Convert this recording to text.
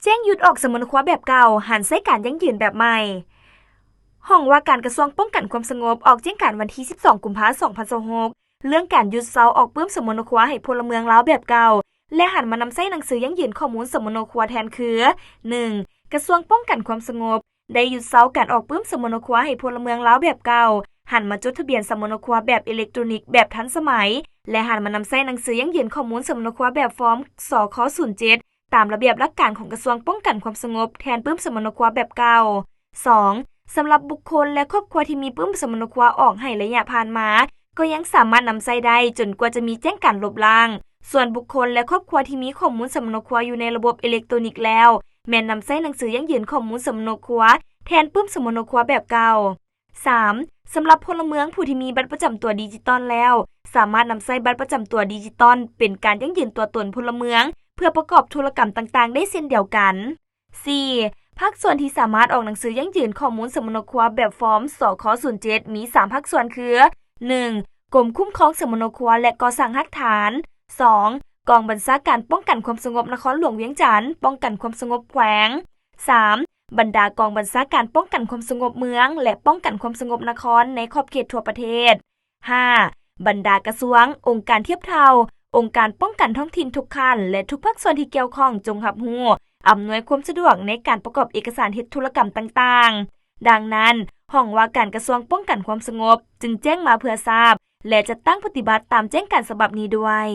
ແຈ້ງຢຸດອອກສຳມະໂນຄົວແບບເກົ່າ, ຫັນໃຊ້ການຢັ້ງຢືນແບບໃໝ່. ຫ້ອງວ່າການກະຊວງປ້ອງກັນຄວາມສະຫງົບອອກແຈ້ງການວັນທີສິບສອງ ກຸມພາ ສອງພັນຊາວຫົກ ເລື່ອງການຢຸດເຊົາອອກປຶ້ມສຳມະໂນຄົວໃຫ້ພົນລະເມືອງລາວແບບເກົ່າ ແລະ ຫັນມານຳໃຊ້ໜັງສືຢັ້ງຢືນຂໍ້ມູນສຳມະໂນຄົວແທນຄື: ໜຶ່ງ ກະຊວງປ້ອງກັນຄວາມສະຫງົບ ໄດ້ຢຸດເຊົາການອອກປຶ້ມສຳມະໂນຄົວໃຫ້ພົນລະເມືອງລາວແບບເກົ່າ, ຫັນມາຈົດທະບຽນສຳມະໂນຄົວແບບເອເລັກໂຕຣນິກແບບທັນສະໄໝ ແລະ ຫັນມານຳໃຊ້ໜັງສືຢັ້ງຢືນຂໍ້ມູນສຳມະໂນຄົວແບບຟອມ ສຄ ສູນເຈັດ ຕາມລະບຽບຫຼັກການຂອງກະຊວງປ້ອງກັນຄວາມສະຫງົບແທນປຶ້ມສຳມະໂນຄົວແບບເກົ່າ. ສອງ ສຳລັບບຸກຄົນ ແລະ ຄອບຄົວທີ່ມີປຶ້ມສຳມະໂນຄົວອອກໃຫ້ໄລຍະຜ່ານມາ ກໍຍັງສາມາດນຳໃຊ້ໄດ້ຈົນກວ່າຈະມີແຈ້ງການລົບລ້າງ. ສ່ວນບຸກຄົນ ແລະ ຄອບຄົວທີ່ມີຂໍ້ມູນສຳມະໂນຄົວຢູ່ໃນລະບົບເອເລັກໂຕຣນິກແລ້ວ ແມ່ນນຳໃຊ້ໜັງສືຢັ້ງຢືນຂໍ້ມູນສຳມະໂນຄົວແທນປຶ້ມສຳມະໂນຄົວແບບເກົ່າ. ສາມ ສຳລັບພົນລະເມືອງຜູ້ທີ່ມີບັດປະຈຳຕົວດິຈິຕອນແລ້ວ ສາມາດນຳໃຊ້ບັດປະຈຳຕົວດິຈິຕອນເປັນການຢັ້ງຢືນຕົວຕົນພົນລະເມືອງ ເພື່ອປະກອບທຸລະກຳຕ່າງໆໄດ້ເຊັ່ນດຽວກັນ. ສີ່ ພາກສ່ວນທີ່ສາມາດອອກໜັງສືຢັ້ງຢືນຂໍ້ມູນສຳມະໂນຄົວແບບຟອມ ສຄ ສູນເຈັດ ມີສາມພາກສ່ວນຄື: ໜຶ່ງ ກົມຄຸ້ມຄອງສຳມະໂນຄົວ ແລະ ກໍ່ສ້າງຮາກຖານ. ສອງ ກອງບັນຊາການປ້ອງກັນຄວາມສະຫງົບນະຄອນຫຼວງວຽງຈັນ ປ້ອງກັນຄວາມສະຫງົບແຂວງ. ສາມ ບັນດາກອງບັນຊາການປ້ອງກັນຄວາມສະຫງົບເມືອງ ແລະ ປ້ອງກັນຄວາມສະຫງົບນະຄອນໃນຂອບເຂດທົ່ວປະເທດ. ຫ້າ ບັນດາກະຊວງ, ອົງການທຽບເທົ່າ, ອົງການປ້ອງກັນທ້ອງຖິ່ນທຸກຂັ້ນ ແລະ ທຸກພາກສ່ວນທີ່ກ່ຽວຂ້ອງຈົ່ງຮັບຮູ້, ອຳນວຍຄວາມສະດວກໃນການປະກອບເອກະສານເຮັດທຸລະກຳຕ່າງໆ. ດັ່ງນັ້ນ, ຫ້ອງວ່າການກະຊວງປ້ອງກັນຄວາມສະຫງົບຈຶ່ງແຈ້ງມາເພື່ອຊາບ ແລະ ຈັດຕັ້ງປະຕິບັດຕາມແຈ້ງການສະບັບນີ້ດ້ວຍ.